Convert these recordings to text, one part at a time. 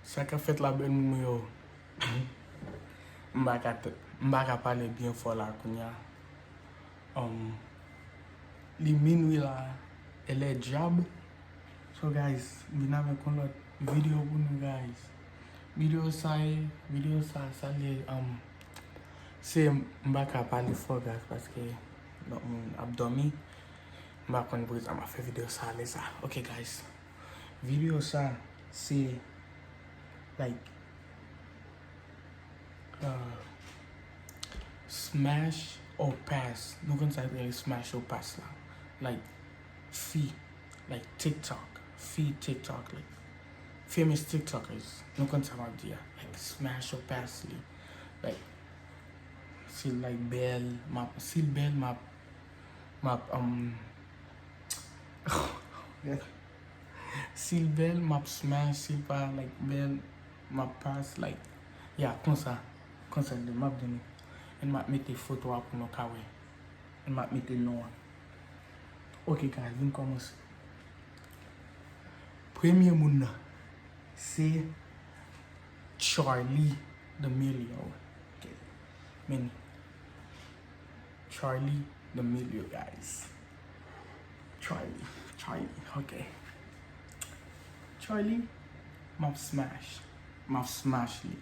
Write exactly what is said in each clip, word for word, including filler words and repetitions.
Sa k ap fèt la, bèl moun mwen yo? M pa ka t-, m pa ka pale byen fò la kounye a. Um, li minwi la, e lè dyab. So, guys, m vin avèk yon lòt videyo pou nou, guys. Videyo sa e, videyo sa, sa li ye, um, se, m pa ka pale fò, guys, paske lòt moun ap dòmi. M pa konn prezan m ap fè videyo sa lè sa. Ok, guys. Videyo sa, se, like, uh, smash or pass. Nou konn sa k rele smash or pass la. Like, fi, like, TikTok. Fi TikTok, like, famous TikTokers. Nou konn sa m ap di a. Like, smash or pass li. Like, si l, like, bèl, m ap, si l bèl, m ap, m ap, um, si l bèl, m ap smash, si l pa, like, bèl, m ap pass, like, ya, konsa, konsa l ye, m ap di nou. And m ap mete foto a pou nou ka wè. And m ap mete non an. Ok, guys, vin kòmanse. Premye moun nan, se Charli D'Amelio. Ok. Men, Charli D'Amelio, guys. Charli, Charli, ok. Charli, m ap smash. M ap smash li.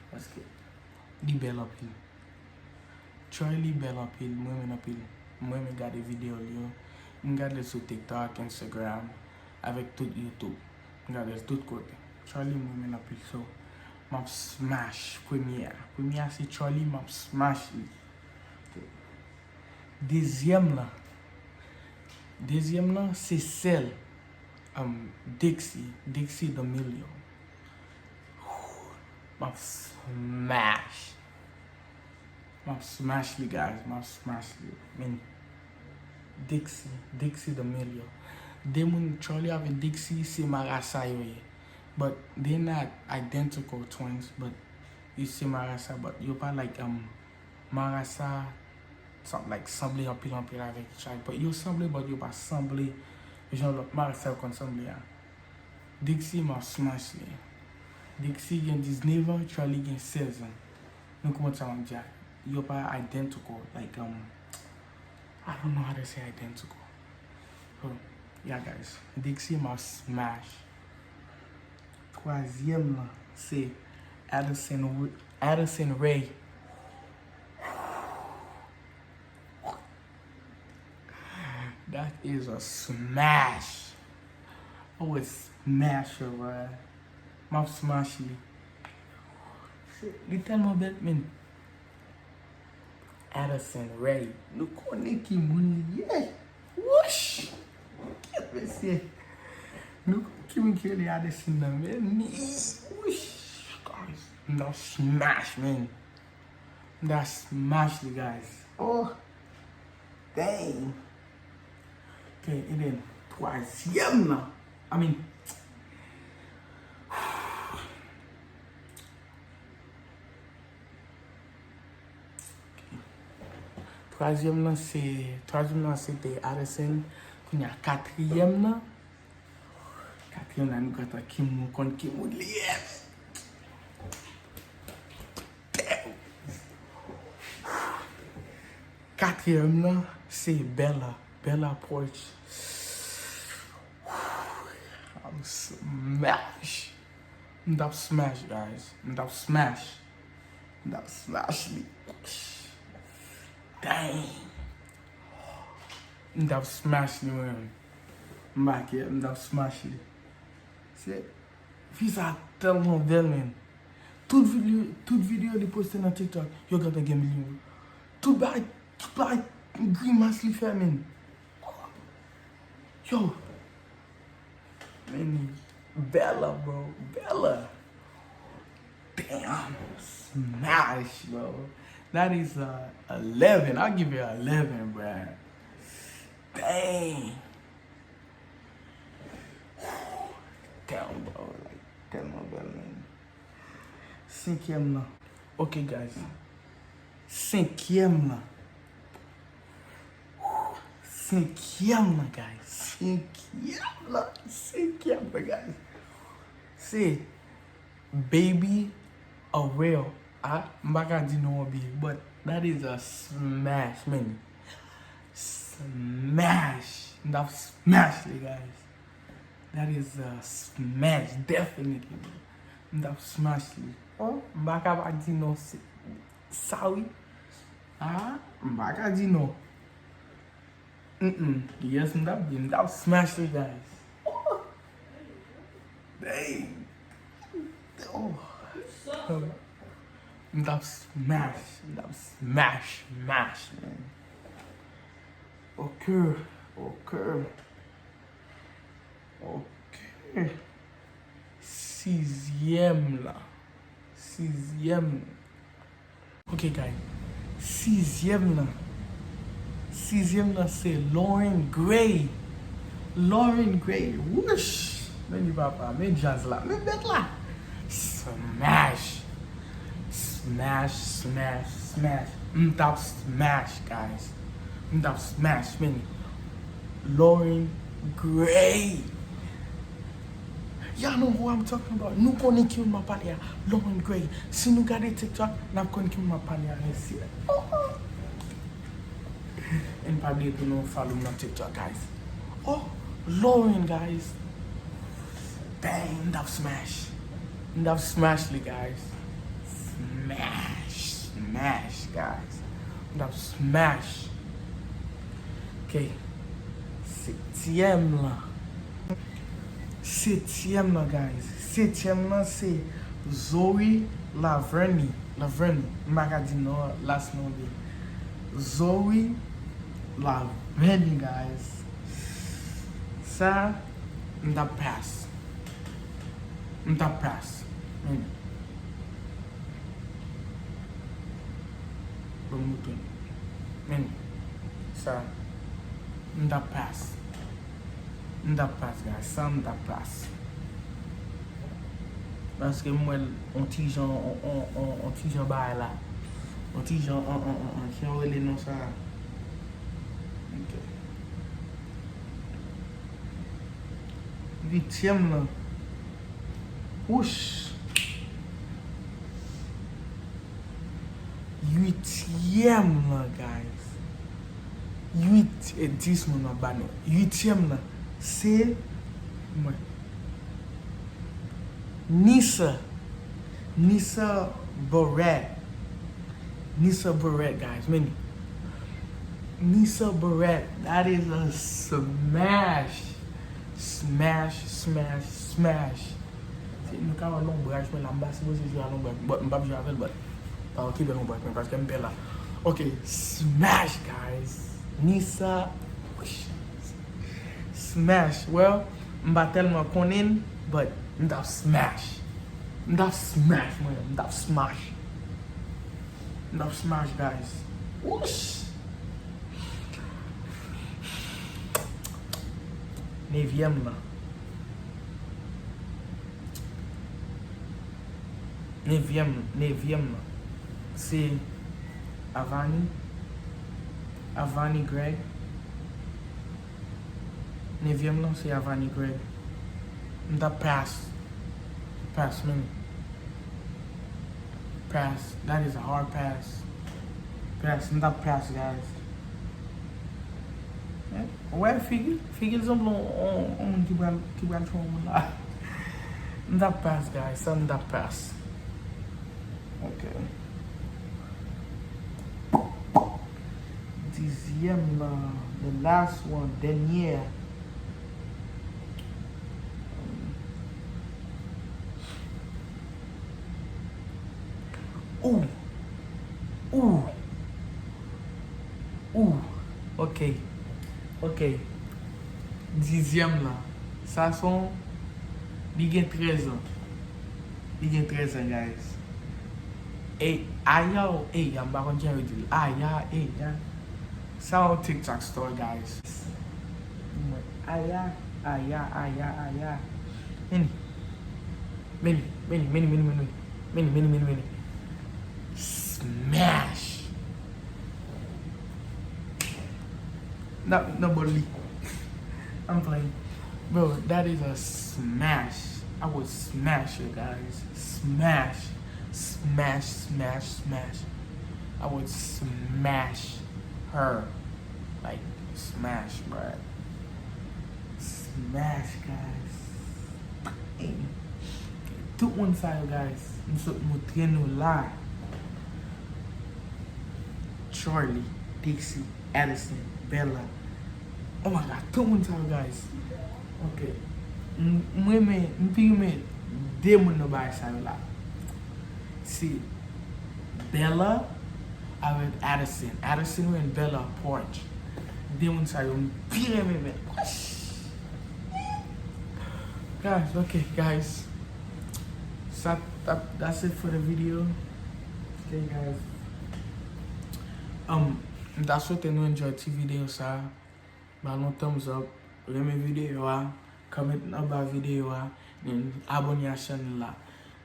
Paske li bèl anpil. Charli bèl anpil, m renmen l anpil. M renmen gade videyo l yo. M gade l sou TikTok, Instagram, avèk tout YouTube. M gade l tout kote. Charli, m renmen l anpil, so, m ap smash premye a. Premye a se Charli, m ap smash li. Dezyèm lan. Dezyèm lan, se sè l. Um, Dixie, Dixie D'Amelio. M ap smash. M ap smash li, guys. M ap smash li. Men, Dixie, Dixie D'Amelio. De moun, Charli avèk Dixie, se marasa yo ye. But they not identical twins, but yo se marasa, but yo pa like, um, marasa, sa, like, sanble anpil, anpil avèk Charli. But yo sanble, but yo pa sanble jan lòt marasa yo konn sanble a. Dixie, m ap smash li. Dixie gen diznèf an, Charli gen sèz an. Nou konprann sa m ap di a. Yo pa identical. Like, um, I don't know how to say identical. So, yeah, guys. Dixie, m ap smash. Twazyèm lan, se Addison, Addison Rae. That is a smash. I would smash her, bro. M ap smash li. Li tèlman bèl, men. Addison Rae. Nou konnen ki moun li ye. Wouch! Kèt mesye. Nou konnen ki moun ki rele Addison nan, men. Wouch! Guys, m ta smash, man. M ta smash li, guys. Oh! Dang! Ok, and then, twazyèm nan. I mean, twazyèm nan se, twazyèm nan se te Addison. Kounye a katriyèm nan. Katriyèm nan, nou konn ki moun, konn ki moun li ye. Katriyèm nan, se Bella. Bella Poarch. I'm smash. M t ap smash, guys. M t ap smash. M t ap smash li. Dang. M t ap smash li, mwen. M pa kè, m t ap smash li. Se, fi sa tèlman bèl, men. Tout videyo, tout videyo li poste nan TikTok, yo gentan gen milyon. Tout bagay, tout bagay, grimas li fè, men. Yo. Men, Bella, bro. Bella. Damn. Smash, bro. That is a eleven. I'll give it a eleven, bro. Dang. Damn, bro. Like, tèlman bèl, man. Senkyèm nan. Ok, guys. Senkyèm nan. Senkyèm nan, guys. Senkyèm nan. Senkyèm nan, guys. Se Baby Aurel. Ah, m pa ka di non an byen, but that is a smash, man. Smash. M t ap smash li, guys. That is a smash, definitely. M t ap smash li. Oh, m pa ka pa di non, se sa wi. Ah, m pa ka di non. Mm-mm. Yes, m t ap di, m t ap smash li, guys. Oh. Dang. Oh. M t ap smash, m t ap smash, smash, man. Ok, ok, ok. Sizyèm la. Sizyèm. Ok, guys. Sizyèm nan. Sizyèm nan se Lauren Gray. Lauren Gray. Wouch! Men li papa. Men djaz la. Men bèt la. Smash. Smash, smash, smash. M t ap smash, guys. M t ap smash, men. Lauren Gray. Y'all know who I'm talking about. Nou konnen ki moun m ap pale a. Lauren Gray. Si nou gade TikTok, n ap konn ki moun m ap pale a, mesye. Oh, oh. And pa bliye pou nou follow m nan TikTok, guys. Oh, Lauren, guys. Dang, m t ap smash. M t ap smash li, guys. Smash, smash, guys. M t ap smash. Ok. Setyèm lan. Setyèm lan, guys. Setyèm lan se Zoe Laverny. Laverny. M pa ka di non, last non li. Zoe Laverny, guys. Sa, m t ap pass. M t ap pass. Men. Bon, m retounen. Men. Sa, m t ap pass. M t ap pass, guys. Sa, m t ap pass. Paske m wè l on ti jan, on, on, on, on ti jan bagay la. On ti jan, on, on, on, on, jan yo rele non sa. Ok. Uityèm lan. Wouch. Uityèm lan, guys. Uit e dis moun nan ba nou. Uityèm lan, se mwen. Nisa. Nisa Barrett. Nisa Barrett, guys. Men, Nisa Barrett, that is a smash. Smash, smash, smash. Se, nou ka wè lonbraj mwen la, m pa sipoze jwe a lonbraj, but m p ap jwe avè l, but pa okipe lonbraj mwen, paske m pè la. Ok, smash, guys. Nisa, smash. Well, m pa tèlman konnen l, but m t ap smash. M t ap smash, mwen, m t ap smash. M t ap smash, guys. Wouch! Nevyèm lan. Nevyèm, nevyèm lan. Se Avani. Avani Greg. Nevyèm lan, se Avani Greg. M t ap pass. Pass, man. Pass. That is a hard pass. Pass. M t ap pass, guys. Eh, ou wè figi l? Figi l sanble on, on, on moun ki pral, ki pral fè yon moun la. M t ap pass, guys. Sa m t ap pass. Ok. Dizyèm lan, the last one, dènyè. Ou. Ou. Ou. Ok. Ok. Dizyèm lan. Sa se yon, li gen trèz an. Li gen trèz an, guys. E, aya, o, eya, m pa konn jan yo di l. Aya, eya. Sa yon TikTok store, guys. Aya, aya, aya, aya. Men li. Men li, men li, men li, men li, men li. Men li, men li, men li, men li. Smash. Nan, nan bòl li. I'm playing. Bro, that is a smash. I would smash her, guys. Smash. Smash, smash, smash. I would smash her. Like, smash, bruh. Smash, guys. Dang. Tout moun sa yo, guys. M sot montre nou la. Charlie, Dixie, Addison, Bella. Oh my God, tout moun sa yo, guys. Ok. M m renmen, m pi renmen de moun nan bagay sa yo la. Se Bella avèk Addison. Addison renmen Bella Porch. De moun sa yo, m pi renmen, men. Guys, ok, guys. Sa, that, that's it for the video. Ok, guys. Um, m ta swete nou enjoy ti videyo sa. Ba l yon thumbs up, renmen videyo a, comment anba videyo a, then abone a channel la.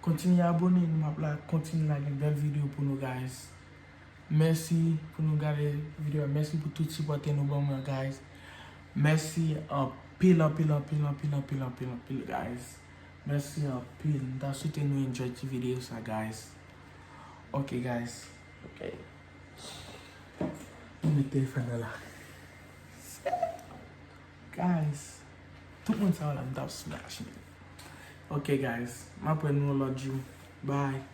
Kontinye abone, nou m ap la, kontinye lage bèl videyo pou nou, guys. Mèsi pou nou gade videyo a, mèsi pou tout sipòte nou ban mwen, guys. Mèsi anpil, anpil, anpil, guys. Mèsi anpil. M ta swete nou enjoy ti videyo sa, guys. Ok, guys. Ok. M met telefòn nan la. Guys, tout moun sa yo la, m t ap smash, man. Ok, guys, m ap wè nou yon lòt jou. Bye.